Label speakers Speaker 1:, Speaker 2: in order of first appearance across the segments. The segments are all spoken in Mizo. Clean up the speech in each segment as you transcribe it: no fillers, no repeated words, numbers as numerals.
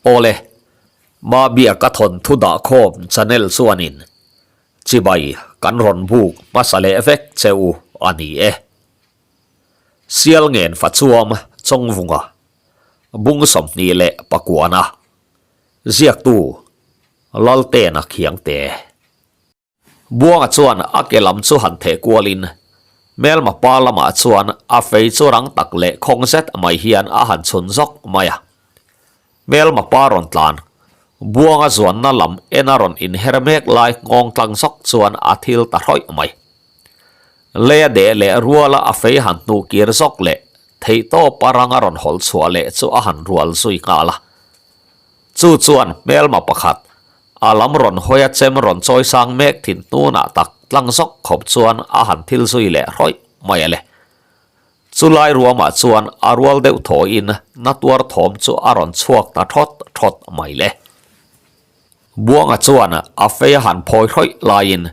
Speaker 1: Awle, Mabiaka thawnthu dahkhawm channel chuanin chibai kan rawn buk hmasa leh vek che u a ni e. Sialngen Fachuam Chawngvunga, Bung 29-a, ziaktu Laltena Khiangte. Buanga chuan a ke lam chu han theh kualin hmelma pa lamah chuan a fei chu rang tak leh khawng zet mai hian a han chhun zawk mai a. Hmelma pa rawn tlan, Buanga zuanna lam en a rawn inher mek lai nghawng tlang zawk chuan a thil ta hrawih mai. Lei a deh leh ruala a fei han hnuh kir zawk leh theihtawp a rang a rawn hawlh chhuah leh chu a han rual zui nghal a. Chu chuan hmelma pakhat A lam rawn hawi a chem rawn chawi sang mek thin hnunah tak tlang zawk khawp chuan a han thil zui leh hrawih mai a le. Chulai ruamah chuan a rual deuh thawiin na tuar thawm chu a rawn chhuak ta thawt thawt mai le. Buanga chuan a fei a han phawi hrawih laiin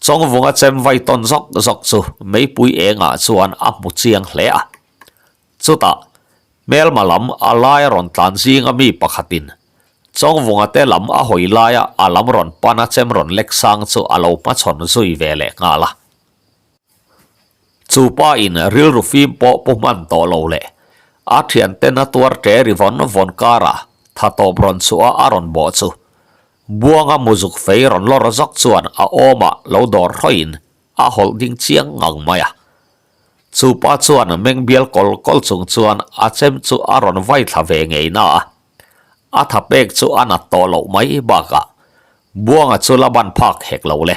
Speaker 1: Chawngvunga chem vai tawn zawk zawk chu meipui engah chuan a hmu chiang hle a. Chutah, hmelma lam a laia rawn tlan zinga mi pakhatin Chawngvunga te lam a hawi laia a lam rawn pan a chem rawn lek sang chu a lo hmachhawn zui ve leh nghal a. Chu pa in rilru fim pawh pu hman tawh lo leh a thianten a tuar ṭe ri vawn vawn karah tha tawp rawn chhuah a rawn bawh chu Buanga muzuk fei rawn lawr zawk chuan a awmah lo dawr hrawiin a hawlh ding chiang ngang mai a. Chu pa chuan meng bial kawl kawl chung chuan a chem chu a rawn vai thla ve ngei na a. A tha pek chu a nat tawh loh mai bakah Buanga chu la ban phak hek lo le.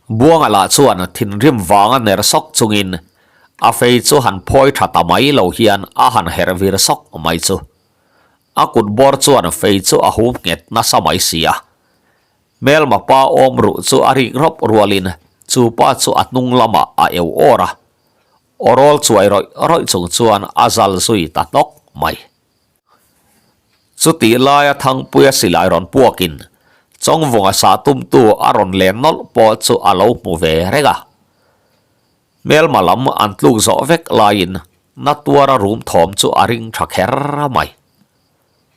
Speaker 1: Buanga lah chuan thinrim vanga ner sawk chungin a fei chu han phawi tha ta mai lo hian a han herh vir sawk mai chu. A kut bawr chuan fei chu a hum nghet nasa mai si a. Hmelma pa awm ruh chu a rik rawp rualin chu pa chu a hnung lamah a eu awr a, aw rawl chuai rawih rawih chung chuan a zal zui ta hnawk mai. Chutih laia Thangpuia silai rawn puakin Chawngvunga sah tumtu a rawn len nawlh pawh chu a lo hmu ve reng a. Hmelma lam an tluk zawh vek laiin na tuara rum thawm chu a ring tha kher mai.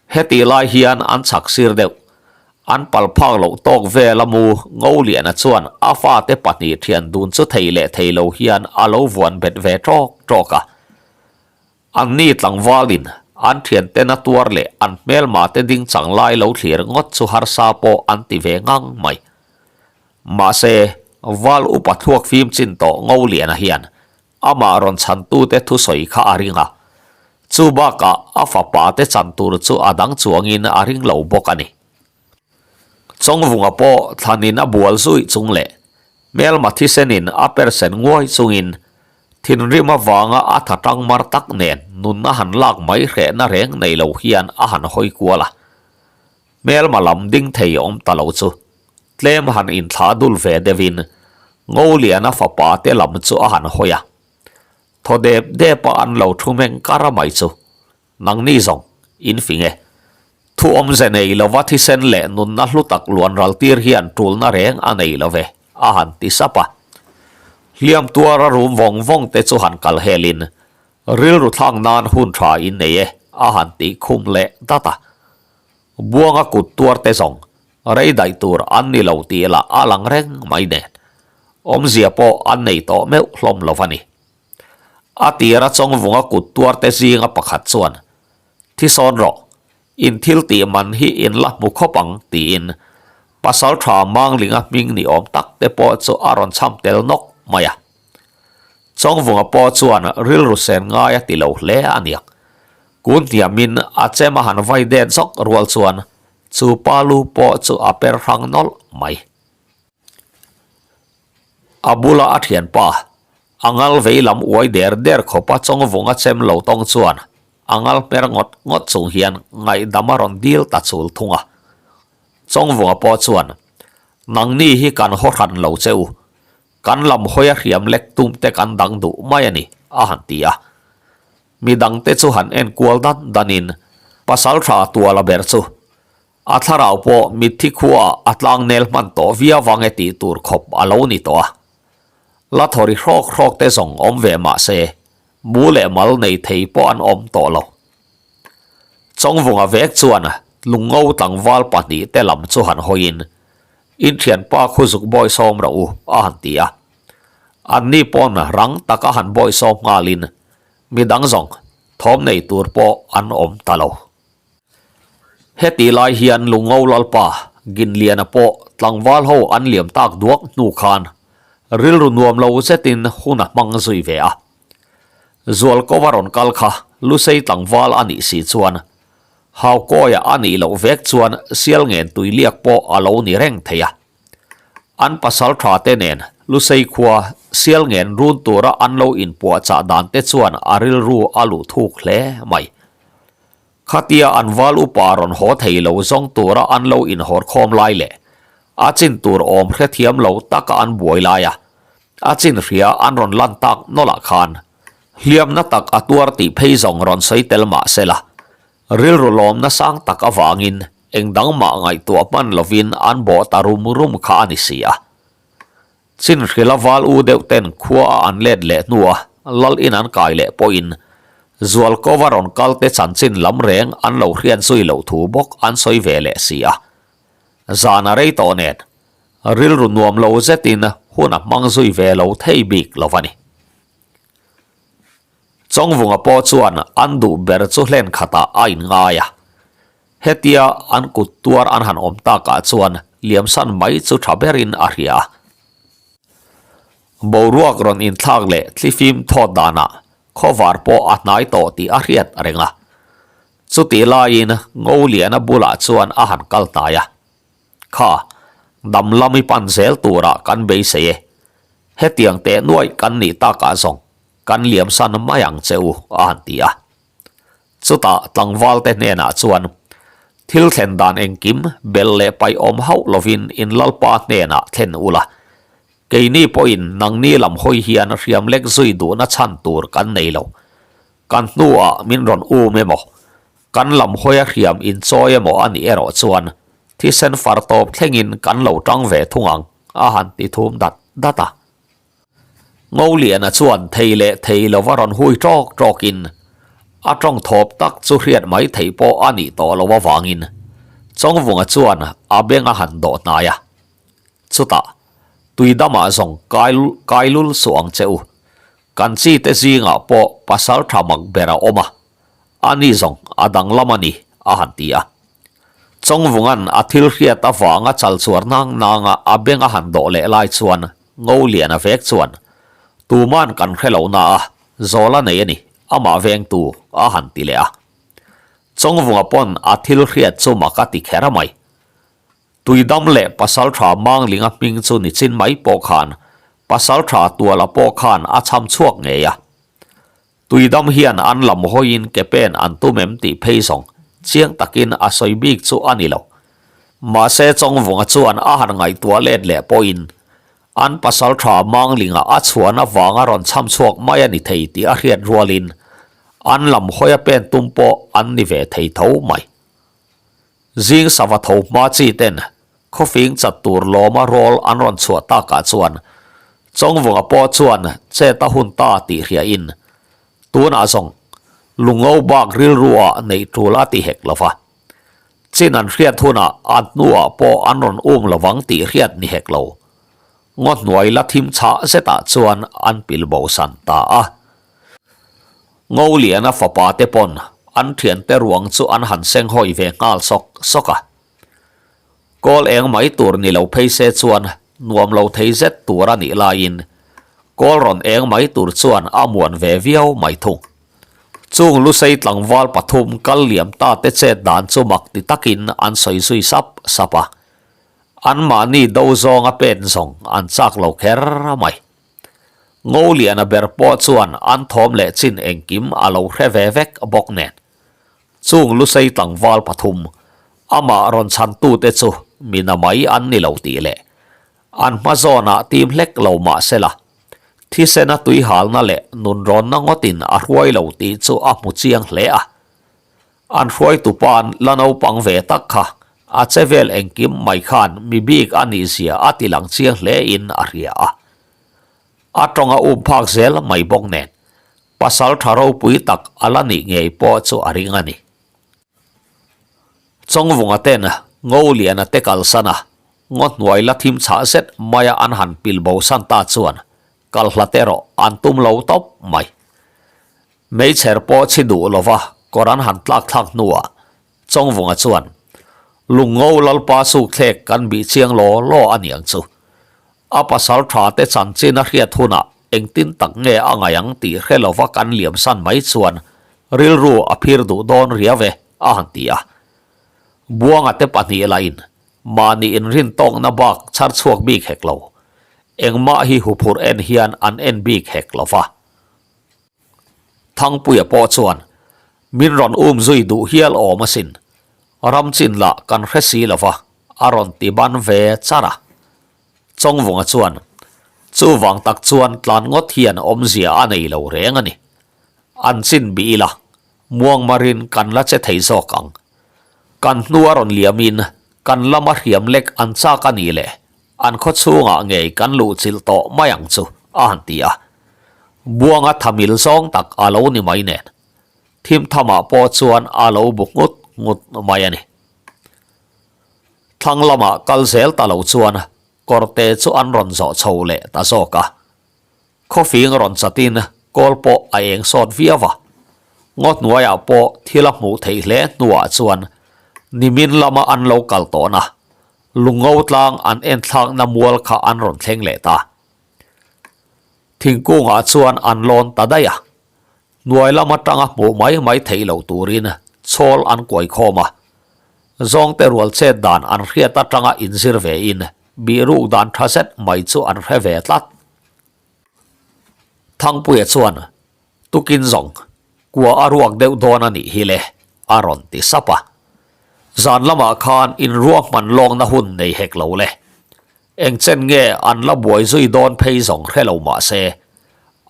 Speaker 1: Hetih lai hian an chhak sir deuh. An pal phak loh tawk vel a mu Ngoliana chuan a fate pahnih thian dun chu thei leh thei lo hian a lo vuan bet ve tawk tawk a. An ni tlangvalin an thianten a tuar leh an hmelma te ding chang lai lo thlir ngawt chu harsa pawh an ti ve ngang mai. Mahse, val upa thluak fim chin tawh Ngoliana hian Amah rawn chhantute thusawi kha a ring a, chu bakah a fapa te chan tur chu a dang chuangin a ring lo bawk a ni. Chawngvunga pawh thlanin a bual zui chung leh hmelma thisenin a persen nguai chungin thinrim avanga a tha tang mar tak nen nunna han lak mai hrehna reng nei lo hian a han hawi kual a. Hmelma lam ding thei awm ta lo chu tlem han inthlah dul ve deuhin Ngoliana fapa te lam chu a han hawi a. Thaw dep dep a an lo thu meng kar mai chu nangni zawng in fing e. Thu awmze nei lova thisen leh nunna hlu tak luan ral tir hian tulna reng a nei lo ve a han ti sap a. Hliam tuara rum vawng vawng te chu han kal helin rilru thlak nan hun tha in nei e a han tih khum leh dat a. Buanga kut tuar te zawng rei daih tur an ni lo tih lah a lang reng mai nen awmzia pawh an nei tawh meuh hlawm lo a ni. A tira Chawngvunga kut tuar te zinga pakhat chuan, Thi sawn rawh, in thil tih man hi in la hmu khawp ang tiin pasal tha Manglinga hming ni awm tak te pawh chu a rawn chham tel nawk mai a. Chawngvunga pawh chuan rilru sen ngai a ti lo hle a niang. Kun hniamin a chem a han vai det zawk rual chuan chu pa lu pawh chu a per hrang nawlh mai. A bula a thianpa, a ngal vei lam uai der der khawpa Chawngvunga chem lo tawng chuan a ngal hmer ngawt ngawt chung hian ngaihdam a rawn dil ta chul thung a. Chawngvunga pawh chuan, Nangni hi kan haw hran lo che u, kan lam hawi a hriam lek tum te kan dang duh mai a ni, a han ti a. Mi dangte chu han en kual dan danin pasal tha tuala ber chu a thlarau pawh mitthi khuaah a tlang nel hman tawh viau vang e tih tur khawp a lo ni tawh a. La thawri hrawk hrawk te zawng awm ve mah se mu leh mal nei thei pawh an awm tawh lo. Chawngvunga vek chuan Lungngo tlangval pahnihte lam chu han hawiin, In thianpa khu zuk bawisawm rawh u, a han ti a. Anni pawn rang taka han bawisawm nghalin midang zawng thawm nei tur pawh an awm ta lo. Heti lai hian Lungngo Lalpa Ginliana pawh tlangval ho an liam tak duak hnu khan rilru nuam lo zetin hun a hmang zui ve a. Zualkova rawn kal kha Lusei tlangval a nih si chuan Haukawiah a nih loh vek chuan sial ngen tui liak pawh a lo ni reng thei a. An pasal tha te nen Lusei khua sial ngen run tura an lo inpuahchah dan te chuan a rilru a luh thuk hle mai. Khatia an val upa rawn haw thei lo zawng tura an lo inhawrkhawm lai leh a chin tur awm hrethiam lo taka an buai lai a, a chin hria an rawn lan tak nawlh ah khan Hliamna tak a tuar tih phei zawng rawn sawi tel mah se la, rilru lawmna sang tak avangin eng dang mah ngaihtuah hman lovin an bawh ta rum rum kha a ni si a. Chin hrila val u deuh ten khua a an let leh hnua lal in an kai leh pawhin Zualkova rawn kal te chanchin lam reng an lo hriat zui loh thu bawk an sawi ve leh si a. Zan a rei tawh nen rilru nuam lo zetin hun a hmang zui ve lo thei bik lo a ni. Chawngvunga pawh chuan an duh ber chu hlen khatah a inngai a. Hetia an kut tuar an han awm takah chuan liamsan mai chu tha berin a hria a. Boruak rawn inthlak leh thlifim thawt danah khawvar pawh a hnai tawh tih a hriat reng a. Chutih laiin Ngoliana bulah chuan a han kal hnai a. Kha, dam lam i pan zel turah kan beisei e. Hetiang teh nuaih kan nih takah zawng kan liamsan mai ang che u, a han ti a. Chutah tlangvalte hnenah chuan thil thlen dan engkim bel leh paih awm hauh lovin in Lalpa hnenah thlen ula. Keini pawhin nangni lam hawi hian hriam lek zui duhna chhan tur kan nei lo. Kan hnuah min rawn um emaw, kan lam hawia hriam inchawi emaw a nih erawh chuan thisen far tawp thlengin kan lo tang ve thung ang, a han ti thum dat dat a. Ngoliana chuan thei leh thei lova rawn hui tawk tawkin a tawng thawp tak chu hriat mai theih pawh a nih tawh lo avangin Chawngvunga chuan a beng a han dawh hnai a. Chutah, Tuidamah zawng kai lul suh ang che u. Kan chi te zingah pawh pasal tha mak ber a awm a, a ni zawng a danglam a ni, a han ti a. Chawngvunga'n a thil hriat avanga chal chuar nang nanga a beng a han dawh leh lai chuan Ngo Liana vek chuan, Tuman kan hre lo na a, zawl a nei a ni, amah vengtu, a han ti leh a. Chawngvunga pawn a thil hriat chu mak a ti kher a mai. Tuidam leh Pasaltha Manglinga hming chu nichin mai pawh khan Pasaltha Tuala pawh khan a chham chhuak ngei a. Tuidam hian an lam hawiin ke pen an tum em tih phei zawng chiang takin a sawi bik chu a ni lo. Mahse Chawngvunga chuan a han ngaihtuah let leh pawhin an Pasaltha Manglinga a chhuan avanga rawn chham chhuak mai a ni thei tih a hriat rualin an lam hawia pen tum pawh an ni ve thei tho mai. Zing sava tho hma chi ten khawfing chat tur lawma rawl an rawn chhuah takah chuan Chawngvunga pawh chuan chet a hun ta tih hria in tunah zawng lungo bak rilru ah neih tul a ti hek lova. Chin an hriat hunah a hnuah pawh an rawn um lovang tih hriat ni hek lo. Ngaw hnuai la thim chhah zetah chuan an pil bosan ta a. Ngoliana fapa te pawn an thiante ruang chu an han seng hawi ve nghal sawk sawk a. Kawl eng mai tur ni lo phei se chuan nuam lo thei zet tur a nih laiin kawl rawn eng mai tur chuan a muan ve viau mai thung. Chung Lusei tlangval pathum kal liam ta te chet dan chu mak ti takin an sawi zui sap sap a. Anmahni do zawnga pen zawng an chak lo kher mai. Ngoliana ber pawh chuan an thawm leh chin engkim a lo hre ve vek bawk nen. Chung Lusei tlangval pathum, amah rawn chhantute chu mina mai an ni lo tih leh an hma zawnah tim hlek lo mah sela, thisena tuihalna leh nunrawnna ngawtin a hruai lo tih chu a hmu chiang hle a. An hruaitupa'n la naupang ve tak kha a che vel engkim mai khan mi bik a nih zia a ti lang chiang hle in a hria a. A tawng a um phak zel mai bawk nen pasal tha ropui tak a la nih ngei pawh chu a ring a ni. Chawngvunga ten Ngoliana te kalsan a, ngaw hnuai la thim chhah zet maia an han pil bo san ta chuan kal hlat erawh an tum lo tawp mai. Meichher pawh chhi duh lova kawr an han tlak thlak hnuah Chawngvunga chuan, Lungngo Lalpa sukthlek kan bih chiang law law a niang chu. A pasal tha te chanchin a hriat hunah engtin tak nge a ngaih ang tih hre lova kan liam san mai chuan rilru a phir duh dawn riau e, a han ti a. Buanga te pahnih lahin mahni inrin tawkna bak chhar chhuak bik hek lo. Engmah hi huphurh en hian an en bik hek lo va. Thangpuia pawh chuan min rawn um zui duh hial awm asin, ram chin lah kan hre si lo va, a rawn ti ban ve char a. Chawngvunga chuan, Chuvang tak chuan tlan ngawt hian awmzia a nei lo reng a ni. An chin bih ila, muangmarin kan la che thei zawk ang. Kan hnu a rawn liamin kan lama hriam lek an chak a nih le, an khaw chhungah ngei kan luhchilh tawh mai ang chu, a han ti a. Buanga thamil zawng tak a lo ni mai nen, thimthamah pawh chuan a lo bu nghut nghut mai a ni. Thlang lamah kal zel ta lo chuan kawrte chu an rawn zawh chho leh ta zawk a. Khawfing rawn chatin kawl pawh a eng sawt viau a, ngaw hnuaiah pawh thil a hmuh theih hle hnuah chuan nimin lama an lo kal tawhna lungngo tlang an enthlakna mual kha an rawn thleng leh ta. Thingkungah chuan an lawn ta daih a, hnuai lam atanga hmuh mai mai theih loh turin chhawl an kuai khawm a, zawngte rual chet dan an hriat atanga inzir vein bihruk dan tha zet mai chu an hre ve tlat. Thangpuia chuan, Tukin zawng, kua a ruak deuh dawn a nih hi le, a rawn ti sap a. Zan lamah khan inruahman lawkna hun nei hek lo le. Eng chen nge an la buai zui dawn phei zawng hre lo mah se,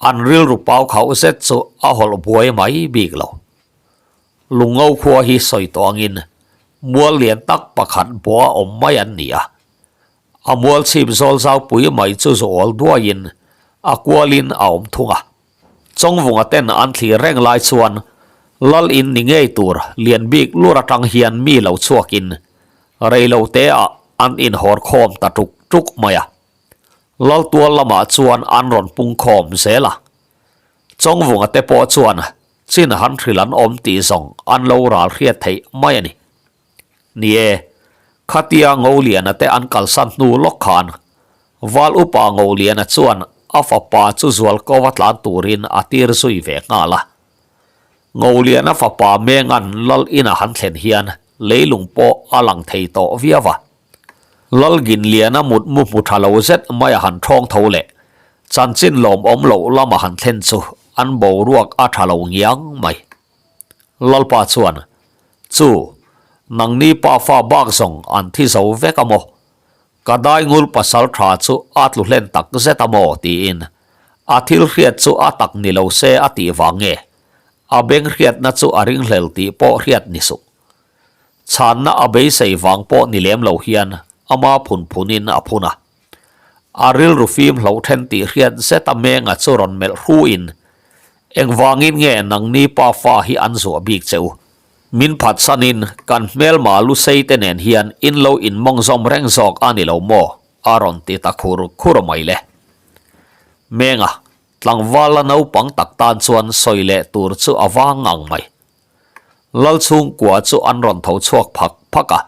Speaker 1: an rilru pau khauh zet chu a hawlh buai mai bik lo. Lungngo khua hi sawi tawh angin mual lian tak pakhat bawh a awm mai an ni a. A mual chhip zawl zau pui mai chu zuawl duaiin a kualin a awm thung a. Chawngvunga ten an thlir reng lai chuan Lal in ni ngei tur lian bik lur atang hian mi lo chhuakin reilo te ah an inhawr khawm ta tuk tuk mai a. Lal tual lamah chuan an rawn pung khawm zel a. Chawngvunga te pawh chuan chin han hrilh an awm tih zawng an lo ral hriat theih mai a ni. Ni e, khatia Ngoliana te an kalsan hnu lawk khan Val upa Ngoliana chuan a fapa chu Zualkova tlan turin a tir zui ve nghal a. Ngoliana fapa Mengan Lal ina han thlen hian leilung pawh a lang thei tawh viau a. Lal Ginliana mutmu hmu tha lo zet mai a han thawng tho leh chanchin lawmawm loh lama han thlen chu an boruak a tha lo ngiang mai. Lalpa chuan, Chu, nangni pafa bak zawng an thi zo vek a maw? Ka daingul pasal tha chu a tlu hlen tak zet a maw? tiin a thil hriat chu a tak ni lo se a tih vang nge? A beng hriatna chu a ringhlel tih pawh hriat ni suh. Chhanna a beisei vang pawh ni lem lo hian ama phun phunin a phun a. A rilru fim hloh then tih hriat zet a menga chu rawn melh hruin, Engvangin nge nangni pa fa hi an zuah bik che u? Min phatsanin kan hmelma lusei te nen hian in lo inmawng zawm reng zawk a ni lo maw? a rawn ti ta khur khur mai le. Menga, tlangval la naupang tak tan chuan sawi leh tur chu a vang ngang mai. Lal chhungkua chu an rawn tho chhuak phak phak a.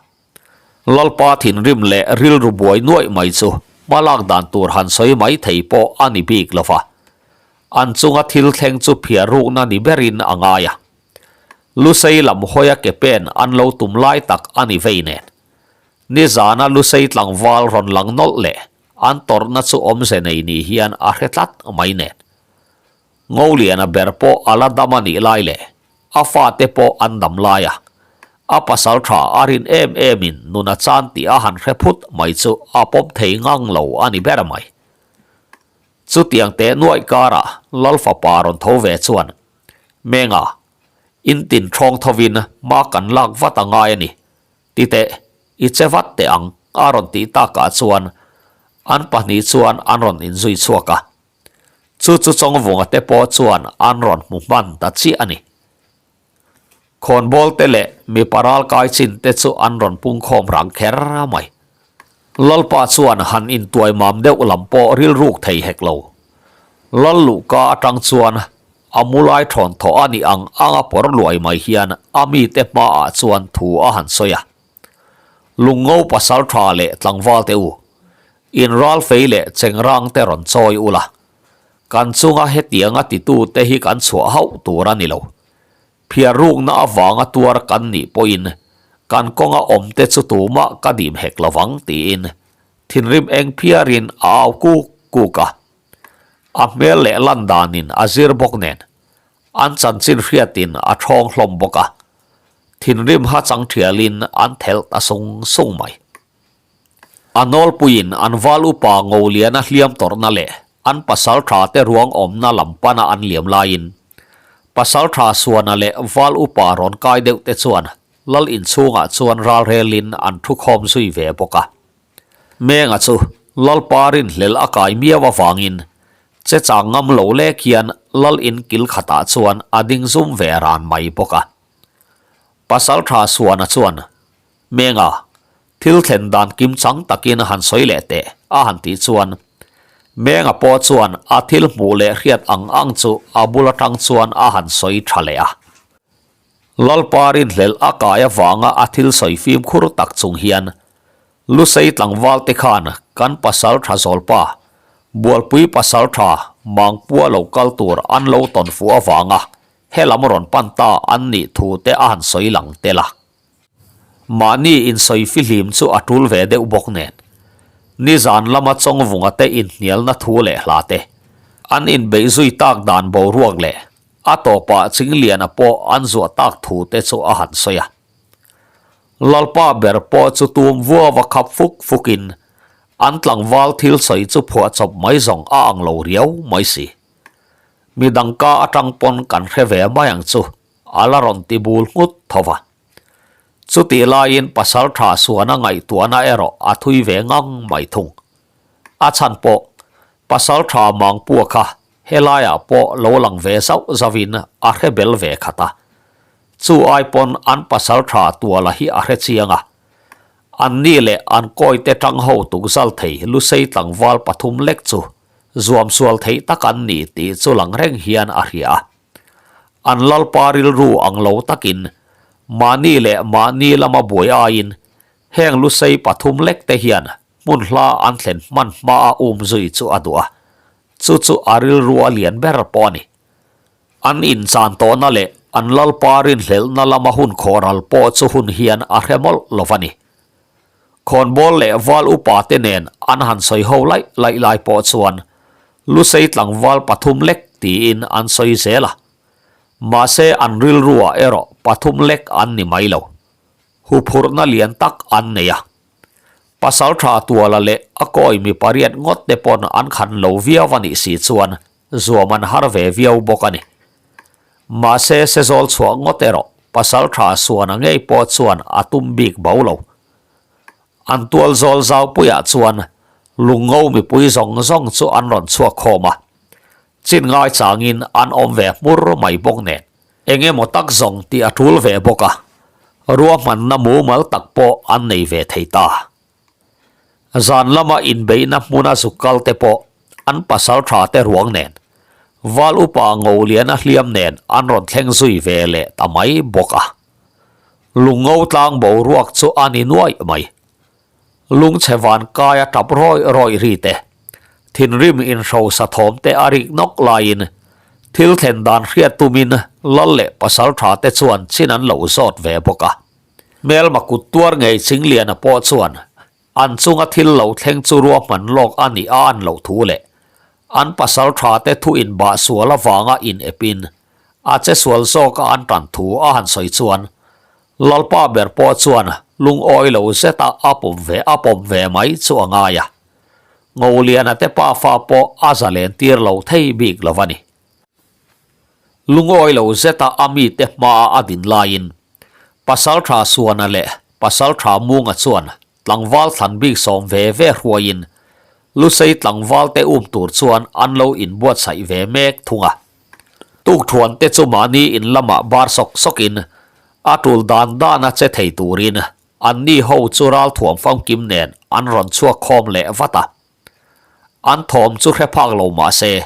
Speaker 1: Lalpa thinrim leh rilru buai nuaih mai chu hmalak dan tur han sawi mai thei pawh a ni bik lo va. An chunga thil thleng chu phiar rukna ni berin a ngai a. Lusei lam hawia ke pen an lo tum lai tak a ni vei nen. Nizana Lusei tlangval rawn lang nawlh leh an tawrhna chu awmze nei ni hian a hre tlat mai nen. Ngoliana ber pawh a la dam a nih lai leh a fate pawh an dam lai a, a pasal tha a rin em emin nun a chan tih a han hre phut mai chu a pawm thei ngang lo a ni ber mai. Chutiang teh nuaih karah Lal fapa rawn tho ve chuan, Menga, in tin thawng thovin hma kan lak vat a ngai a ni, ti teh, i che vat teh ang a rawn tih takah chuan an pahnih chuan an rawn inzui chhuak a. Chu chu Chawngvunga te pawh chuan an rawn hmu hman ta chiah a ni. Khawnbawl te leh mipa ral kai chin te chu an rawn pungkhawm rang kher mai. Lalpa chuan han intuai mam deuh lam pawh rilruk thei hek lo. Lal luhka atang chuan a mu lai thawn thawh a nih ang anga pawr luai mai hian a mite hmaah chuan thu a han sawi a. Lungngo pasal tha leh tlangval te u, in ral fei leh chengrang te rawn chawi ula, kan chunga hetianga titute hi kan chhuah hauh tur a ni lo. Phiar rukna avanga tuar kan nih pawhin kan kawnga awmte chu tumah ka dim hek lovang tiin thinrim eng phiarin a au kuk kuk a. A hmel leh lan danin a zir bawk nen an chanchin hriatin a thawng hlawm bawk a, thinrim ha chang thialin an thelh ta sung sung mai. A nawlpuiin an val upa Ngoliana hliam tawrhna leh an pasal tha te ruang awmna lam pana an liam laiin pasal tha Suana leh val upa rawn kai deuh te chuan lal inchhungah chuan ral relin an thu khawm zui ve bawk a. Menga chu Lalpa rinhlel a kai miau avangin che chang ngam lo lek hian lal in kil khatah chuan a ding zum ve ran mai bawk a. Pasal tha Suana chuan Menga, thil thlen dan kim chang takin han sawi leh teh, a han tih chuan Menga pawh chuan a thil hmuh leh hriat ang ang chu a bul atang chuan a han sawi tha leh a. Lalpa rinhlelh a kai avanga a thil sawi fimkhur tak chung hian Lusei tlangval te khan kan pasal tha zawlpa, Bualpui pasal tha Mangpua lo kal tur an lo tawn fuh avanga helam rawn pan ta an nih thu te a han sawi lang tel a. Mahni insawi fihlim chu a tul ve deuh bawk nen, nizan lama Chawngvunga te inhnialna thu leh hla te, an inbeih zui tak dan boruak leh a tawpah Chingliana pawh an zuah tak thu te chu a han sawi a. Lalpa ber pawh chu tum vuava khap fuk fukin an tlangval thil sawi chu phuahchawp mai zawng a ang lo riau mai si. Midang ka atang pawn kan hre ve mai ang chu a la rawn ti bul nghut tho va. Chutih laiin pasal tha suana ngaihtuahna erawh a thui ve ngang mai thung. A chhan pawh pasal tha Mangpua kha helaiah pawh lo lang ve zauh zauhin a hre bel ve khat a. Chu ai pawn an pasal tha Tuala hi a hre chiang a. An ni leh an kawite tang ho tukzal thei Lusei tlangval pathum lek chu zuam sual theih tak an ni tih chu lang reng hian a hria a. An lalpa rilru ang lo takin mahni leh mahni lama buai aiin heng lusei pathum lek te hian hmun hla an thlen hman hmaa um zui chu a duh a, chu chu a rilru a lian ber pawh a ni. An inchan tawhna leh an lalpa rinhlelhna lama hun khawhral pawh chu hun hian a hre mawlh lo va ni. Khawnbawl leh val upa te nen an han sawi ho laih laih lai pawh chuan Lusei tlangval pathum lek tiin an sawi zel a. Mahse an rilruah erawh pathum lek an ni mai lo. Huphurhna lian tak an nei a. Pasaltha Tuala leh a kawi mi pariat ngawt te pawn an khan lo viau a nih si chuan zuam an har ve viau bawk a ni. Mahse Sezawl chhuah ngawt erawh Pasaltha Suana ngei pawh chuan a tum bik bo lo. An tual zawl zaupuiah chuan lungngo mipui zawng zawng chu an rawn chhuak khawm a, chin ngai changin an awm ve hmur mai bawk nen. Eng emaw tak zawng tih a tul ve bawk a, ruahmanna mumal tak pawh an nei ve thei ta. Zan lama inbeihna hmuna zuk kal te pawh an pasal tha te ruang nen, val upa Ngoliana hliam nen an rawn thleng zui ve leh ta mai bawk a. Lungngo tlang boruak chu a ni nuaih mai. Lungchhe van kaia tap rawih rawih ri te, thinrim inhrosa thawm te a rik nawk laiin thil thlen dan hriat tumin lal leh pasal tha te chuan chin an lo zawt ve bawk a. Hmelma kut tuar ngei Chingliana pawh chuan an chunga thil lo thleng chu ruahman lawk a nih a an loh thu leh an pasal tha te thu inbah sual avanga in epin a che sual zawka an tan thu a han sawi chuan Lalpa ber pawh chuan lungawi lo zeta a pawm ve a pawm ve mai chu a ngai a. Ngoliana te pafa pawh a zalen tir lo thei bik lo a ni. Lungawi lo zeta a mite hmaa a din laiin Pasaltha Suana leh Pasaltha Munga chuan tlangval thlan bik sawm ve ve hruaiin Lusei tlangval te um tur chuan an lo inbuatsaih ve mek thung a. Tukthuan te chu mahni in lamah bar sawk sawkin. A tul dan dana che thei turin anni ho chu ralthuam famkim nen an rawn chhuak khawm leh vat a. An thawm chu hre phak lo mah se,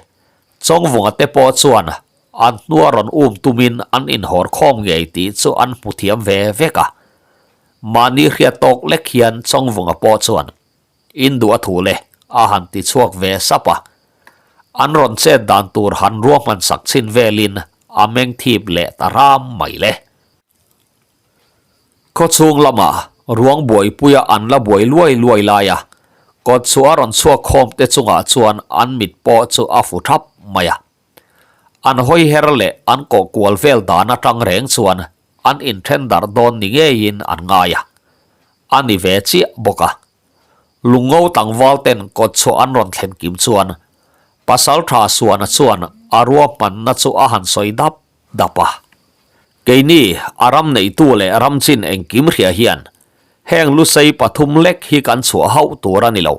Speaker 1: Chawngvunga te pawh chuan an hnua rawn um tumin an inhawr khawm ngei tih chu an hmu thiam ve vek a. Mahni hriat tawk lek hian Chawngvunga pawh chuan In duh a thu le, a han ti chhuak ve sap a. An rawn chet dan tur han ruahman sak chhin velin a meng thip leh ta ram mai le. Khawchhung lamah ruang buaipuia an la buai luai luai lai a, kawt chu a rawn chhuak khawm te chungah chuan an mit pawh chu a fu thap mai a. An hawi her leh an kawh kual vel dan atang reng chuan an inthen darh dawn ni ngeiin an ngai a, a ni ve chiah bawk a. Lungngo tlangval ten kawt chhuah an rawn thlen kim chuan Pasaltha Suana chuan a ruahmanna chu a han sawi dap dap a. Keini a ram neitu leh ram chin engkim hria hian heng lusei pathum lek hi kan chhuah hauh tur a ni lo.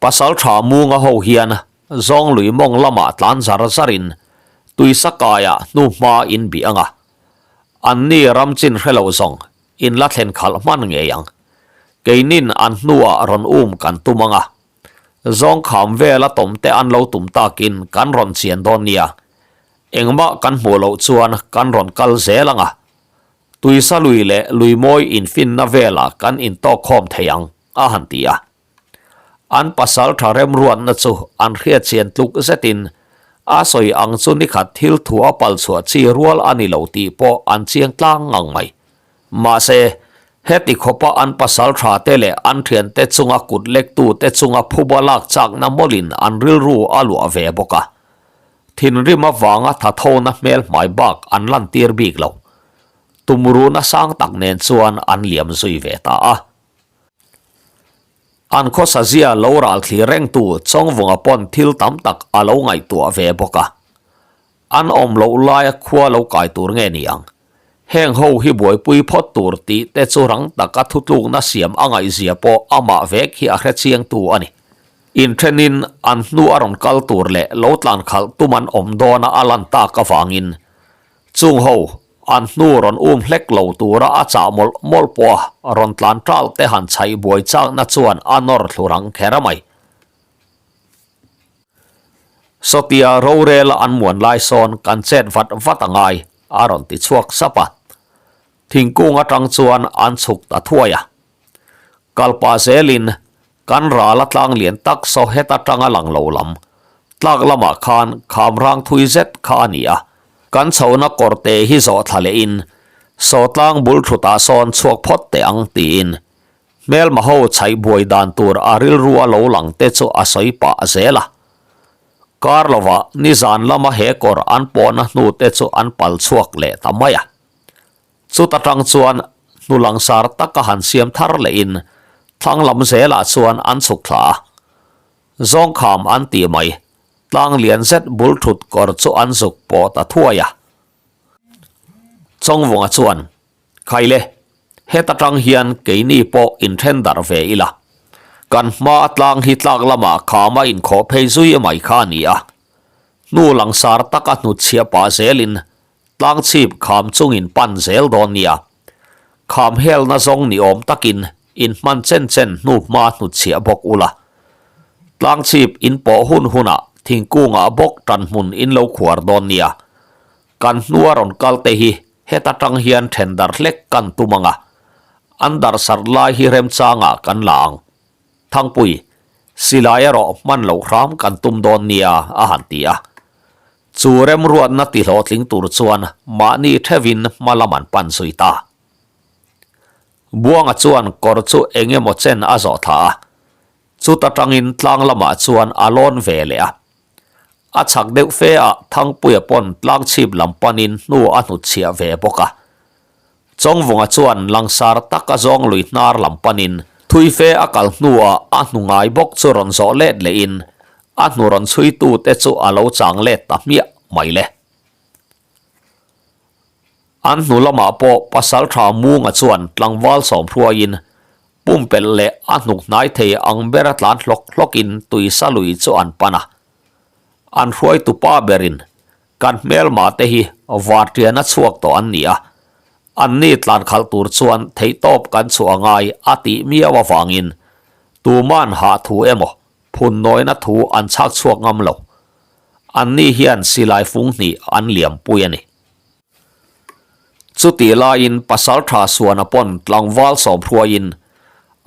Speaker 1: Pasaltha Munga ho hian Zawng lui mawng lamah tlan zar zarin tuisa kaiah hnuhma in bih ang a, anni ram chin hre lo zawng in la thlen khalh hman ngei ang. Keinin an hnuah rawn um kan tum ang a, zawng kham vela tawm te an lo tum takin kan rawn chian dawn nia, engmah kan hmuh loh chuan kan rawn kal zel ang a, tuisa lui leh lui mawi infinna velah kan intawk khawm thei ang, a han ti a. An pasal tha remruatna chu an hriatchian tluk zetin a sawi ang chu nikhat thil thu a pal chhuah chi rual a ni lo tih pawh an chiang tlang ngang mai. Mahse, heti khawpa an pasal tha te leh an thiante chunga kut lektu te chunga phuba lak chakna mawlin an rilru a luah ve bawk a. Thinrim avanga thathona hmel hmai bak an lantir bik lo. Tumruhna sang tak nen chuan an liam zui ve ta a. An khawsa zia lo ral thlir rengtu Chawngvunga pawn thil tam tak a lo ngaihtuah ve bawk a. An awm loh laia khua lo kai tur nge ni ang? Heng ho hi buaipui phawt tur tih te chu rang taka thutlukna siam a ngaihzia pawh amah vek hi a hre chiangtu a ni. Inthenin an hnu a rawn kal tur leh lo tlan khalh tum an awm dawna a lan tak avangin chung ho An hnu rawn um hlek lo tura a chah mawlh mawlh pawh a rawn tlan ṭal te han chhaih buai chakna chuan a nawr thlu rang kher a mai. Sawtia rorela an muan lai sawn kan chet vat vat a ngai, a rawn ti chhuak sap a. Thingkung atang chuan an chhuk ta thuai a. Kalpah zelin Kan ral a tlang lian tak saw het atanga lang lo lam tlak lamah khan kham rang thui zet kha a ni a, kan chhohna kawr te hi zawh thla lehin saw tlang bul thutah sawn chhuak phawt teh ang tiin hmelma ho chhaih buai dan tur a rilru a lo lang te chu a sawi pah zel a. Kar lovah nizan lama he kawr an pawhna hnu te chu an pal chhuak leh ta mai a. Chuta tang chuan hnu langsar taka han siam thar lehin thlang lam zelah chuan an chhuk thla a. Zawngkham an ti mai, tlang lian zet bul thut kawr chu an zuk pawh ta thuai a. Chawngvunga chuan, Khaile, heta tang hian keini pawh inthen darh ve ila. Kan hma tlang hi tlak lamah khama inkhawh phei zui mai kha a ni a. Hnu langsar taka hnutchhiah pah zelin Tlangchhip kham chungin pan zel dawn nia. Kham helna zawng ni awm takin in hman chen chen hnu hma hnutchhiah bawk ula. Tlangchhip in pawh hun hunah thingkungah bawk tan hmun in lo khuar dawn nia. Kan hnua rawn kal te hi heta tang hian then dar hlek kan tum ang a. An dar sar lai hi remchangah kan la ang. Thangpui, silai erawh hman loh hram kan tum dawn nia a han ti a. Chu remruatna ti hlawhtling tur chuan mahni theuhin hma lam an pan zui ta. Buanga chuan kawr chu eng emaw chen a zawh thla a, chuta tangin tlang lamah chuan a lawn ve leh a. A chhak deuh fe ah Thangpuia pawn tlang chhip lam panin hnu a hnutchhiah ve bawk a. Chawngvunga chuan langsar taka zawng lui hnar lam panin thui fe a kal hnuah a hnu ngai bawk chu rawn zawh let lehin a hnu rawn chhuitute chu a lo chang let ta hmiah mai le. An hnu lamah pawh Pasaltha Munga chuan tlangval sawm hruaiin pumpelh leh a hnuk hnai thei ang bera tlan hlawk hlawkin tuisa lui chu an pan a. An hruaitupa berin Kan hmelma te hi vartiana chhuak tawh an ni a. Anni tlan khalh tur chuan theihtawp kan chhuah a ngai a tih miau avangin tuman hah thu emaw phunnawina thu an chhak chhuak ngam lo. Anni hian silai fung hnih an liampui a ni. Chutih laiin Pasaltha Suana pawn tlangval sawm hruaiin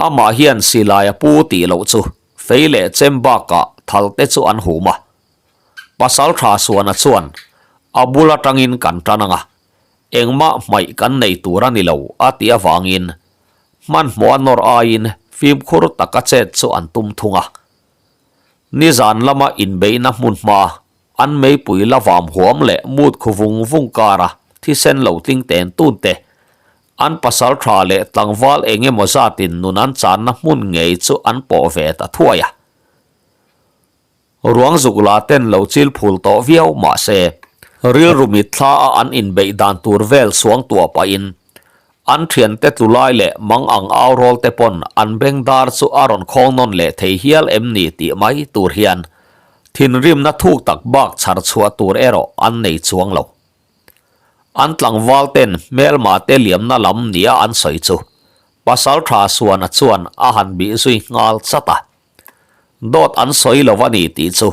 Speaker 1: amah hian silai a pu tih loh chu fei leh chem bakah thal te chu an hum a. Pasaltha Suana chuan a bul atangin kan tan ang a, engmah hmaih kan nei tur a ni lo a tih avangin hmanhmawh a nawr aiin fimkhur taka chet chu an tum thung a. Nizan lama inbeihna hmun hma An meipui la vam huam leh mut khu vung vung kara thisen lo tling ten tun te, an pasal tha leh tlangval eng emaw zatin nun an channa hmun ngei chu an pawh ve ta thuai a. Ruang zuk la ten lo chil phul tawh viau mah se, rilru mitthla a an inbeih dan tur vel suang tuah pahin An thiante tlu lai leh mang ang au rawl te pawn an beng dar chu a rawn khawng nawn leh thei hial em ni tih mai tur hian thinrimna thuk tak bak chhar chhuah tur erawh an nei chuang lo. An tlangval ten hmelma te liamna lam nia an sawi chu Pasaltha Suana chuan a han bih zui nghal chat a. Dawt an sawi lo a ni tih chu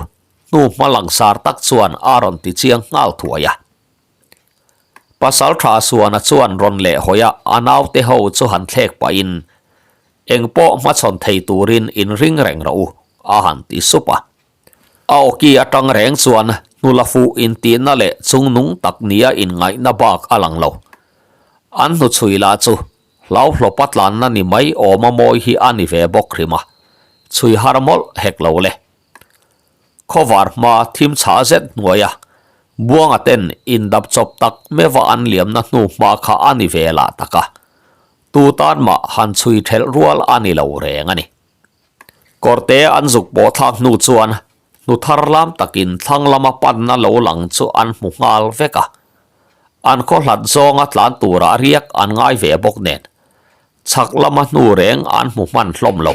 Speaker 1: hnu hma langsar tak chuan a rawn ti chiang nghal thuai a. Pasaltha Suana chuan rawn leh hawi a, a naute ho chu han thlek pahin, Eng pawh hmachhawn thei turin inring reng rawh u, a han ti sup a. A awki atang reng chuan hnula fuh intihna leh chungnung tak nia inngaihna bak a lang lo. An hnuchhui lah chu hlauhlawpa tlanna ni mai awma mawi hi a ni ve bawk hrim a, chhui har mawlh hek lo le. Khawvar hma thim chhah zet hnuaia Buanga ten indap chawp tak meuha an liamna hnu hma kha a ni ve lah tak a, tu tan mah han chhui thelh rual a ni lo reng a ni. Kawrte an zuk pawh thlak hnu chuan hnu thar lam takin thlang lama panna lo lang chu an hmu nghal vek a, an khaw hlat zawnga tlan turah riak an ngai ve bawk nen Chhak lama hnu reng an hmu hman hlawm lo.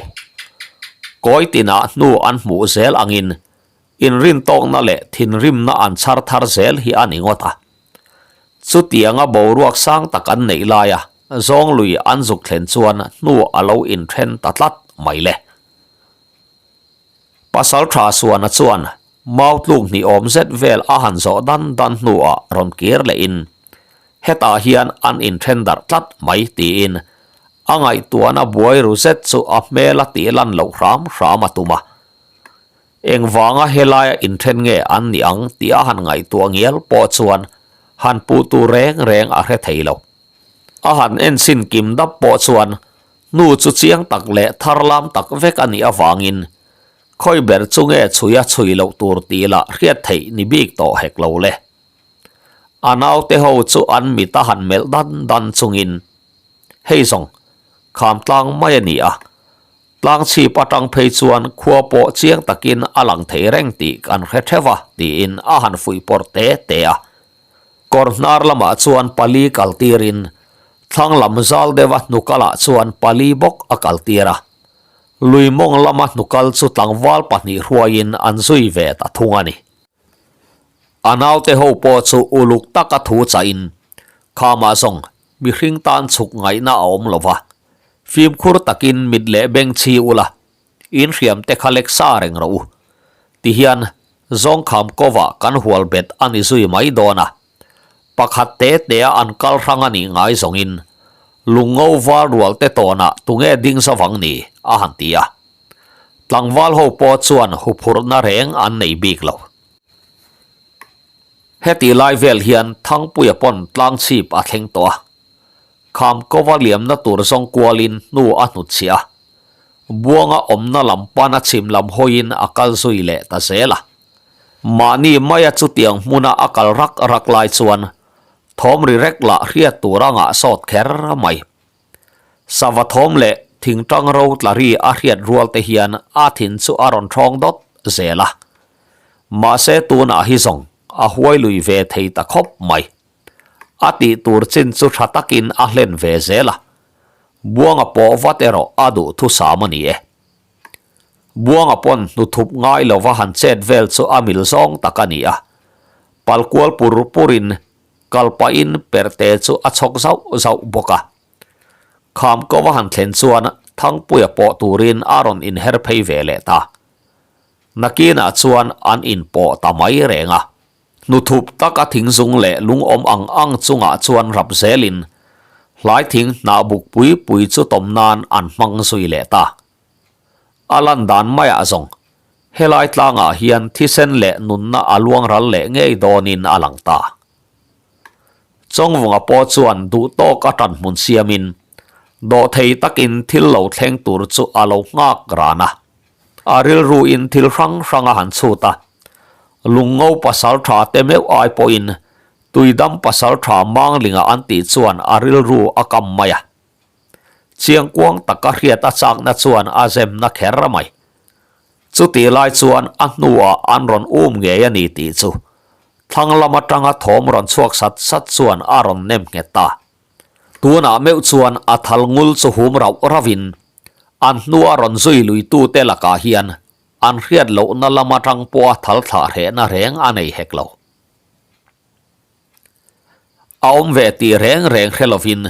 Speaker 1: Kawi tinah hnu an hmuh zel angin inrintawkna leh thinrimna an chhar thar zel hi a ni ngawt a. Chutianga boruak sang tak an neih laia zawnglui an zuk thlen chuan hnu a lo inthen ta tlat mai le. Pasaltha Suana chuan mau tluk hnih awm zet vel a han zawh dan dan hnuah rawn kir lehin hetah hian an inthen darh tlat mai tiin a ngaihtuahna buai ru zet chu a hmel a tih lan loh hram hram a tum a. Engvanga helaia inthen nge an nih ang tih a han ngaihtuah ngial pawh chuan han puh tur reng reng a hre thei lo. A han enchhin kim dap pawh chuan hnu chu chiang tak leh thar lam tak vek a nih avangin khawi ber chu nge chhui a chhui loh tur tih lah hriat theih ni bik tawh hek lo le. A naute ho chu an mit a han melh dan dan chungin, Hei zawng, kham tlang mai a ni a, tlang chhip atang phei chuan khua pawh chiang takin a lang thei reng tih kan hre theuh a tiin a han fuih pawrh te te a. Kawr hnar lamah chuan pali kal tirin thlang lam zal deuha hnukalah chuan pali bawk a kal tir a. Lui mawng lama hnukal chu tlangval pahnih hruaiin an zui ve ta thung a ni. A naute ho pawh chu uluk taka thu chahin khamah zawng mihring tan chhuk ngaihna a awm lo va, fimkhur takin mit leh beng chhi ula in hriam te kha lek sa reng rawh u. Tihian zawngkham kovah kan hual bet a ni zui mai dawn a, pakhat te tea an kal hrang a nih ngai zawngin lungngo val rual te tawnah tunge ding zavang ni a han ti a. Tlangval ho pawh chuan huphurhna reng an nei bik lo. Heti lai vel hian Thangpuia pawn tlang chhip a thleng tawh a. Kham kova liamna tur zawng kualin hnu a hnutchhiah a. Buanga awmna lam pana chhim lam hawiin a kal zui leh ta zel a. Mahni maia chutiang hmuna a kal rak rak lai chuan thawm ri rek lah hriat tur a ngah sawt kher mai. Sava thawm leh thingtang ro tla ri a hriat rual te hian a thin chu a rawn thawng dawt zel a. Mahse tunah hi zawng a huai lui ve thei ta khawp mai. A tih tur chin chu tha takin a hlen ve zel a. Buanga pawh vat erawh a duh thusam a ni e. Buanga pawn hnuthup ngai lova han chet vel chu a mil zawng tak a ni a. Palkual pur purin. Kal pahin perte chu a chhawk zauh zauh bawk a. Kham ko a han thlen chuan Thangpuia pawh turin a rawn inher phei ve leh ta. Nakinah chuan an inpawh ta mai reng a. Hnuthup taka thingzung leh lungawm ang ang chungah chuan rap zelin hlai thing hnah buk pui pui chu tawm nan an hmang zui leh ta. A lan dan maiah zawng helai tlangah hian thisen leh nunna a luang ral leh ngei dawnin a lang ta. Chawngvunga pawh chuan duh tawk a tan hmun siamin dawhthei takin thil lo thleng tur chu a lo nghak ran a. A rilruin thil hrang hrang a han chhut a, Lungngo pasal tha te meuh ai pawhin Tuidam pasal tha Manglinga an tih chuan a rilru a kam mai a. Chiangkuang taka hriat a chakna chuan a zemna kher mai. Chutih lai chuan a hnuah an rawn um ngei a ni tih chu thlang lam atanga thawm rawn chhuak sat sat chuan a rawn nem nghet ta. Tunah meuh chuan a thal ngul chu hum rauh rauhin an hnua rawn zui luitute lakah hian an hriat lohna lam atang pawha thal thlah hrehna reng a nei hek lo. A awm ve tih reng reng hre lovin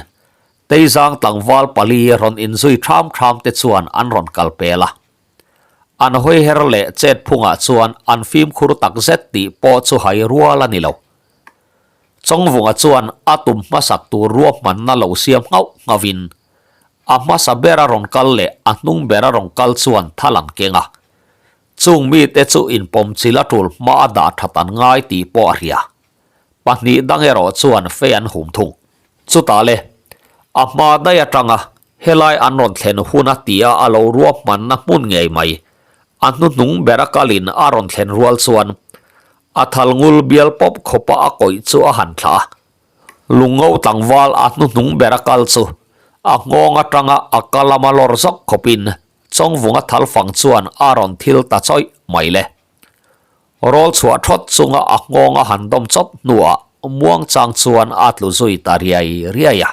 Speaker 1: Teizang tlangval pali rawn inzui ṭham ṭham te chuan an rawn kal pel a. An hawi her leh chet phungah chuan an fimkhur tak zet tih pawh chu hai rual a ni lo. Chawngvunga chuan a tum hmasak tur ruahmanna lo siam nghauh nghauhin a hmasa bera rawn kal leh a hnung bera rawn kal chuan thal an keng a. Chung mite chu inpawmchilh a tul hma a dah that an ngai tih pawh a hria. Pahnih dang erawh chuan fei an hum thung. Chutah le, a hma daih atanga helai an rawn thlen hun a tia a lo ruahmanna hmun ngei mai, a hnuhnung bera kalin a rawn thlen rual chuan a thal ngul bial pawp khawpa a kawih chu a han thlah a. Lungngo tlangval a hnuhnung bera kal chu a nghawng atanga a ka lama lawr zawk khawpin Chawngvunga thal fang chuan a rawn thil ta chawih mai le. Rawl chhuah thawt chunga a nghawng a han dawm chawp hnuah muangchang chuan a tlu zui ta riai riai a.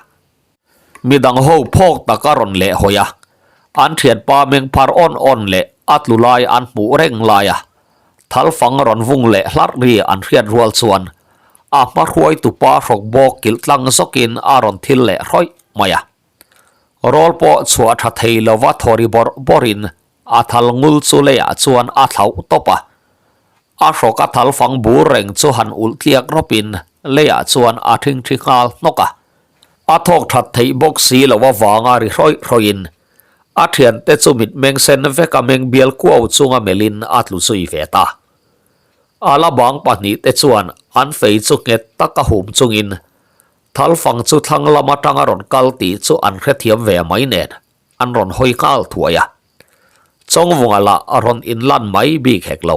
Speaker 1: Midang ho phawk tak a rawn leh hawi a, an thianpa meng phar awn awn leh a tlu lai an hmuh reng lai a, thal fang rawn vung leh hlarh ri an hriat rual chuan a hma hruaitupa hrawk bawk kilh tlang zawkin a rawn thil leh hrawih mai a. Rawl pawh chhuah tha thei lova thaw ri bawrh bawrhin A thal ngul chu leiah chuan a thlauh tawp a, a hrawk a thal fang bur reng chu han ulh tliak rawpin leiah chuan a thingthi nghal hnawk a. A thawk that theih bawk si lo avanga ri hrawih hrawhin a thiante chu mitmeng sen vek a meng bial kuau chunga melhin a tlu zui ve ta. A la bang pahnihte chuan an fei chu nghet taka hum chungin thal fang chu thlang lam atanga rawn kal tih chu an hrethiam ve mai nen an rawn hawi nghal thuai a. Chawngvunga lah a rawn inlan mai bik hek lo.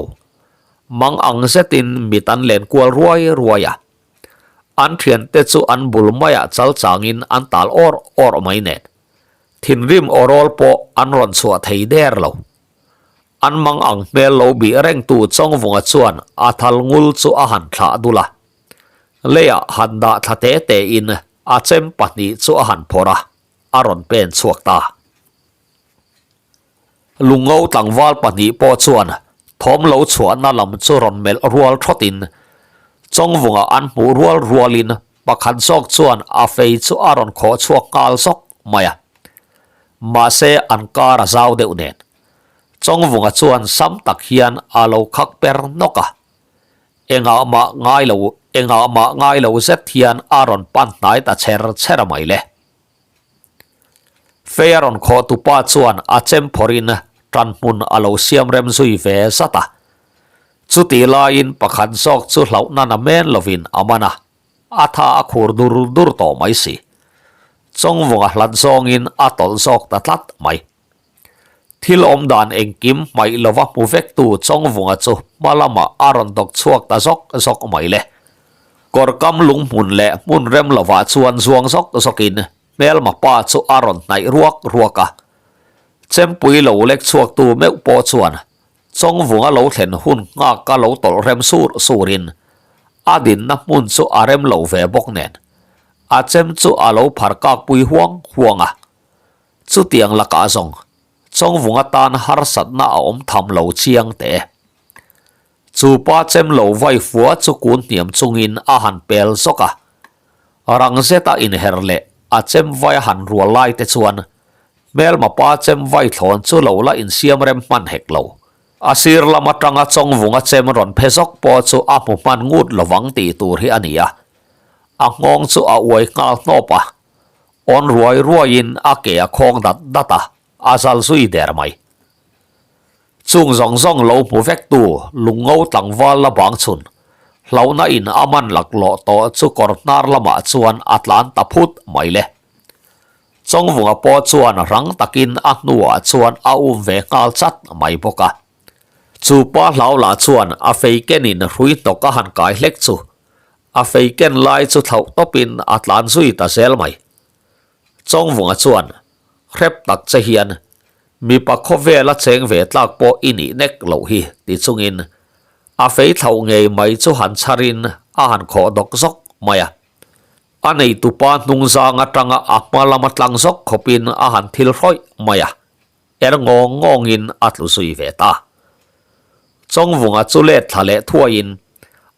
Speaker 1: Mang ang zetin mit an len kual ruai ruai a. An thiante chu an bul maiah chal changin an tal awr awr mai nen. Thinrim awrawl pawh an rawn chhuah thei der lo. An mang ang hmel lo bih rengtu Chawngvunga chuan a thal ngul chu a han thlah dul a. Leiah han dah thla te tein a chem pahnih chu a han phawrh a. a rawn pen chhuak ta. Lungngo tlangval pahnih pawh chuan thawm lo chhuahna lam chu rawn melh rual thawtin Chawngvunga an hmuh rual rualin pakhat zawk chuan a fei chu a rawn khawh chhuak nghal zawk mai a. Mahse an kar a zau deuh nen Chawngvunga chuan sam tak hian a lo khak per nawk a. Engah mah ngai lo engah mah ngai lo zet hian a rawn pan hnai ta chher chher a mai le. Fei a rawn khawh tupa chuan a chem phawrhin tan hmun a lo siam rem zui ve zat a. Chutih laiin pakhat zawk chu hlauhna na men lovin a man a, a tha a khur dur dur tawh mai si. Chawngvunga hlat zawngin a tawlh zawk ta tlat mai. Thil awm dan engkim hmaih lova hmu vektu Chawngvunga chu hma lamah a rawn dawk chhuak ta zawk zawk mai le. Kawrkam lunghmun leh hmun rem lovah chuan zuang zawk zawkin hmelma pa chu a rawn hnaih ruak ruak a. Chempui lo lek chhuaktu meuh pawh chuan Chawngvunga lo thlen hun nghak a lo tawlh rem sur surin a dinna hmun chu a rem lo ve bawk nen a chem chu a lo phar kakpui huang huang a. Chutiang lakah zawng Chawngvung atan harsatna a awm tham lo chiang teh e. Chu pa chem lo vai fua chu kun hniam chungin a han pel zawk a. Rang zeta inher leh a chem vai a han rual lai te chuan hmelma pa chem vai thlawn chu lo la insiam rem hman hek lo. A sir lam atanga Chawngvunga chem rawn phe zawk pawh chu a hmu hman ngut lovang tih tur hi a ni a. A nghawng chu a uai nghal hnawp a, awn ruai ruaiin a ke a khawng dat dat a, a zal zui der mai. Chung zawng zawng lo hmu vektu lungngo tlangval la bang chhun, hlauhna in a man laklawh tawh chu kawr hnar lamah chuan a tlan ta phut mai le. Chawngvunga pawh chuan rang takin a hnuah chuan a um ve nghal chat mai bawk a. Chu pa hlau lah chuan a fei kenin hrui hnawk a han kai hlek chu a fei ken lai chu thlauh tawpin a tlan zui ta zel mai. Chawngvunga chuan hrep tak che hian mipa khawvela cheng ve tlak pawh i nih nek loh hi ti chungin a fei thlauh ngei mai chu han chharin a han khawh dawk zawk mai a. A neitupa hnung zang atanga a hma lama tlang zawk khawpin a han thil hrawih mai a, er ngawng ngawngin a tlu zui ve ta. Chawngvunga chu let thla leh thuaiin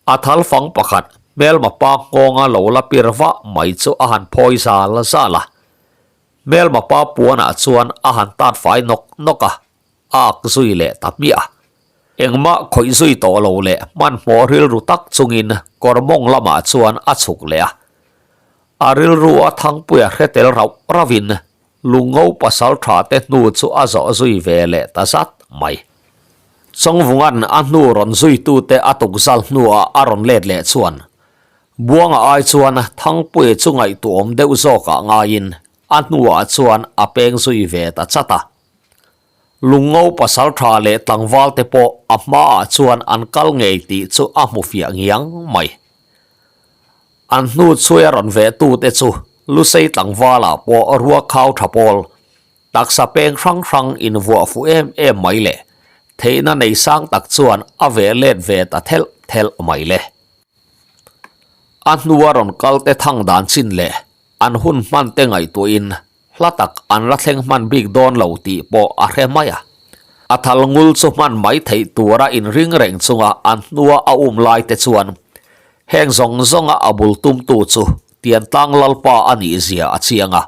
Speaker 1: a thal fang pakhat hmelma pa nghawnga lo la pir vah mai chu a han phawi zal zal a. Hmelma pa puanah chuan a han tat fai nawk nawk a, a ak zui leh ta hmiah a. Engmah khawih zui tawh lo leh hmanhmawh rilru tak chungin kawr mawng lamah chuan a chhuk leh a. A rilru a Thangpuia hre tel rauh rauhin Lungngo pasal tha te hnu chu a zawh zui ve leh ta zat mai. Chawngvunga'n a hnu rawn zuitute a tukzal hnuah a rawn let leh chuan Buanga ai chuan Thangpuia chu ngaihtuahawm deuh zawkah ngaiin a hnuah chuan a peng zui ve ta chat a. Lungngo pasal tha leh tlangval te pawh a hmaah chuan an kal ngei tih chu a hmu fiah ngiang mai. An hnu chhui a rawn veh tu te chu Lusei tlangvalah pawh rua khau tha pawl, taksa peng hrang hrang invuah fuh em em mai leh theihna nei sang tak chuan a veh let ve ta thelh thelh mai le. A hnua rawn kal te thang dan chin leh an hun hman te ngaihtuahin Hla tak an la thleng hman bik dawn lo tih pawh a hre mai a. A thal ngul chu hman mai theih tura inring reng chunga an hnua a um lai te chuan heng zawng zawnga a bul tumtu chu Tiantlang Lalpa a nih zia a chiang a.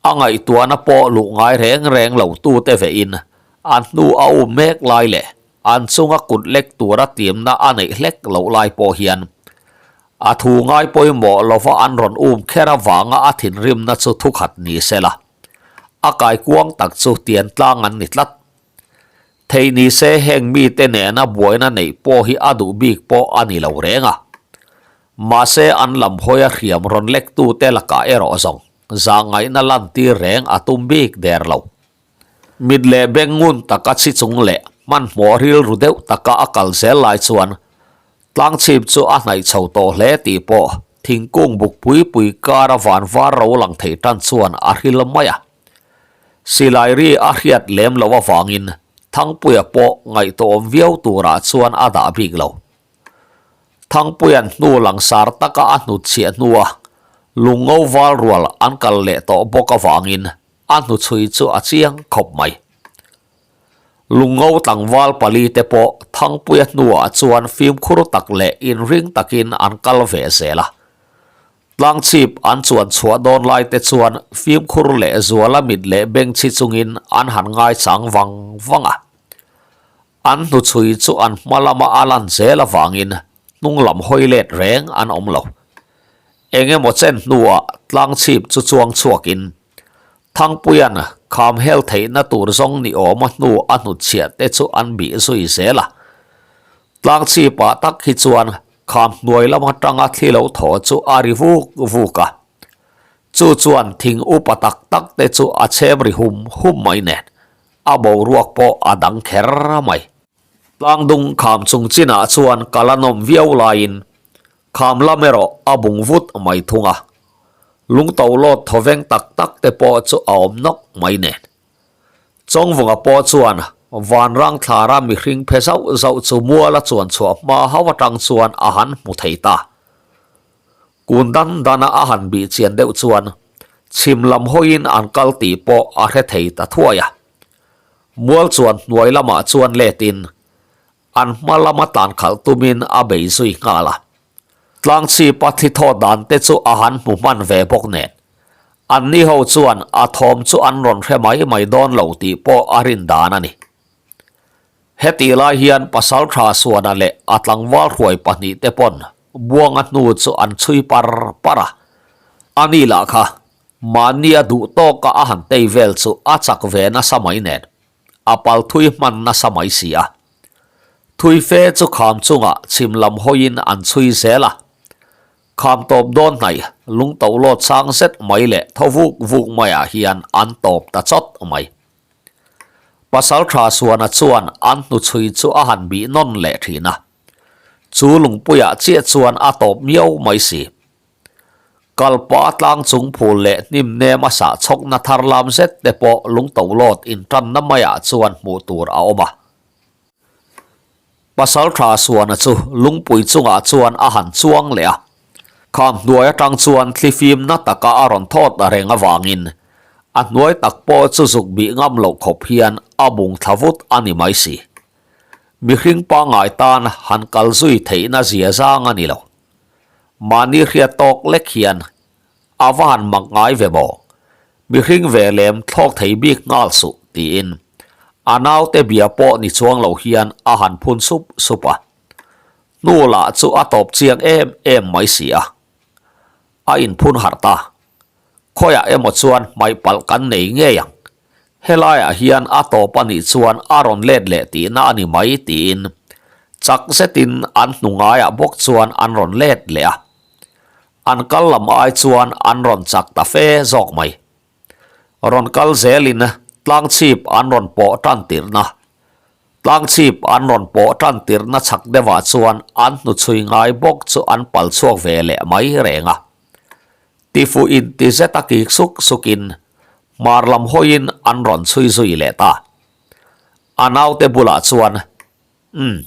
Speaker 1: A ngaihtuahna pawh luh ngai reng reng lo tute vehin an hnu a um mek lai leh An chunga kut lek tura timna a neih hlek loh lai pawh hian a thu ngai pawimawh lova an rawn um kher avanga a thinrimna chu thukhat ni se la, a kaikuang tak chu tian tlang an ni tlat. Thei ni se heng mite nena buaina neih pawh hi a duh bik pawh a ni lo reng a. Mahse an lam hawia hriam rawn lektute lakah erawh zawng zahngaihna lantir reng a tum bik der lo. Mit leh beng ngun taka chhi chung leh hmanhmawh rilru deuh taka a kal zel lai chuan tlangchhip chu a hnaih chho tawh hle tih pawh thingkung buk pui pui kara van var ro lang thei tan chuan a hril mai a. Silai ri a hriat lem loh avangin Thangpuia pawh ngaihtuahawm viau turah chuan a dah bik lo. Thangpuia'n hnu langsar taka a hnutchhiah hnua lungngo val rual an kal leh tawh bawk avangin A hnuchhui chu a chiang khawp mai. Lungngo tlangval pali te pawh Thangpuia hnuah chuan fimkhur tak leh inring takin an kal ve zel a. Tlangchhip an chuan chhuah dawn lai te chuan fimkhur leh zuala mit leh bengchhi chungin an han ngaichang vang vang a. An hnuchhui chu an hma lama a lan zel avangin hnung lam hawi let reng an awm lo. Eng emaw chen hnuah tlangchhip chu chuang chhuakin Thangpuia'n kham hel theihna tur zawng ni awma hnu a hnutchhiah te chu an bih zui zel a. Tlangchhipah tak hi chuan kham hnuai lam atanga thli lo thaw chu a ri vuk vuk a. Chu chuan thing upa tak tak te chu a chhem ri hum hum mai nen a boruak pawh a dang kher mai. Tlangdung kham chung chinah chuan kal a nawm viau laiin Kham lam erawh a bung vut mai thung a, lungto lawt thawveng tak tak te pawh chu a awm nawk mai nen. Chawngvunga pawh chuan vanrang thlara mihring phe zauh zauh chu mual a chuan chhuah hma hauh atang chuan a han hmu thei ta. Kun dan dana a han bih chian deuh chuan chhim lam hawiin an kal tih pawh a hre thei ta thuai a. Mual chuan hnuai lamah chuan letin An hma lama tlan khalh tumin a bei zui nghal a. Tlangchhipa thi thaw dan te chu a han hmu hman ve bawk nen. Anni ho chuan a thawm chu an rawn hre mai mai dawn lo tih pawh a rin dan a ni. Hetih lai hian Pasaltha Suana leh a tlangval hruai pahnihte pawn Buanga hnu chu an chhui par par a. Ani lah kha mahnia duh tawka a han tei vel chu a chak ve nasa mai nen a pal thui hman nasa mai si a. Thui fe chu kham chungah chhim lam hawiin an chhui zel a. Kham tawp dawn hnaih lung to lawt sang zet mai leh thaw vuk vuk maiah hian an tawp ta chawt mai. Pasaltha Suana chuan an hnuchhui chu a han bih nawn leh thin a. Chu lungpuiah chiah chuan a tawp miau mai si. Kalpa tlang chung phul leh hnim nem a sah chhawkna thar lam zet te pawh lungtolawt intanna maiah chuan hmuh tur a awm a. Pasaltha Suana chu lungpui chungah chuan a han chuang leh a. Kham hnuai atang chuan thlifim na taka a rawn thawt reng avangin a hnuai tak pawh chu zuk bih ngam loh khawp hian a bung thla vut a ni mai si. Mihring pangngai tan han kal zui theihna zia zang a ni lo. Mahni hriat tawk lek hian a va han mak ngai ve maw? Mihring ve lem thlawk thei bik nghal suh tiin a naute bia pawh ni chuang lo hian a han phun sup sup a. Hnu lah chu a tawp chiang em em mai si a. A inphun harh ta. Khawiah emaw chuan hmaih palh kan nei ngei ang. Helaiah hian a tawp a nih chuan a rawn let leh tihna a ni mai tiin chak zetin an hnu ngaiah bawk chuan an rawn let leh a. An kal lam ai chuan an rawn chak ta fe zawk mai. Rawn kal zelin tlangchhip an rawn pawh tan tirhna Tlangchhip an rawn pawh tan tirhna chhak deuhah chuan an hnuchhui ngai bawk chu an pal chhuak ve leh mai reng a. Tifuh inti zet a kik suk sukin hmar lam hawiin an rawn chhui zui leh ta. A naute bulah chuan, Umm,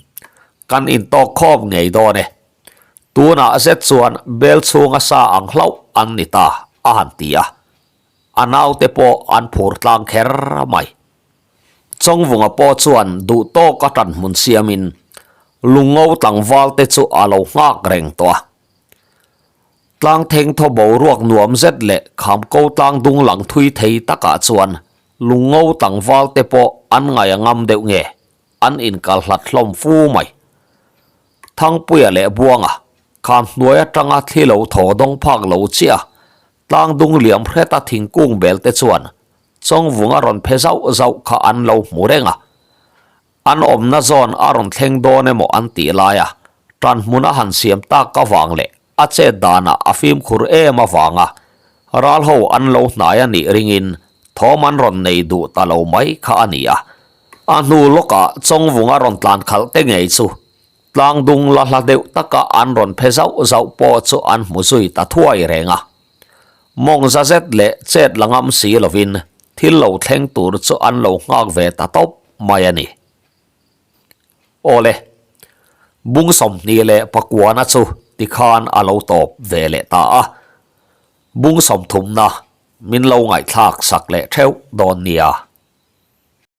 Speaker 1: kan intawk khawm ngei dawn e. Tunah zet chuan bel chhunga sa ang hlauh an ni ta, a han ti a. A naute pawh an phur tlang kher mai. Chawngvunga pawh chuan duh tawka ṭanhmun siamin lungngo tlangvalte chu a lo nghak reng tawh a. Tlang theng thaw boruak nuam zet leh khamko tlang dung lang thui thei takah chuan lungngo tlangval te pawh an ngaih a ngam deuh nge an inkal hlat hlawm fu mai. Thangpuia leh Buanga kham hnuai atanga thli lo thaw dawng phak lo chiah a, tlang dung liam hreta thingkung bel te chuan Chawngvunga rawn phe zauh zauh kha an lo hmu reng a. An awmna zawn a rawn thleng dawn emaw an tih laia tan hmun a han siam tak avang leh a chet danah a fimkhur em avanga ral ho an lo hnai a nih ringin thawm an rawn nei duh ta lo mai kha a ni a. A hnu lawkah Chawngvunga rawn tlan khalh te ngei chu tlang dung la hla deuh taka an rawn phe zauh zauh pawh chu an hmu zui ta thuai reng a. Mawng za zet leh chet la ngam si lovin thil lo thleng tur chu an lo nghak ve ta tawp mai a ni. Awle, bung 29na chu tikhan a lo tawp ve leh ta a. Bung sawmthumna min lo ngaihthlak sak leh theuh dawn nia.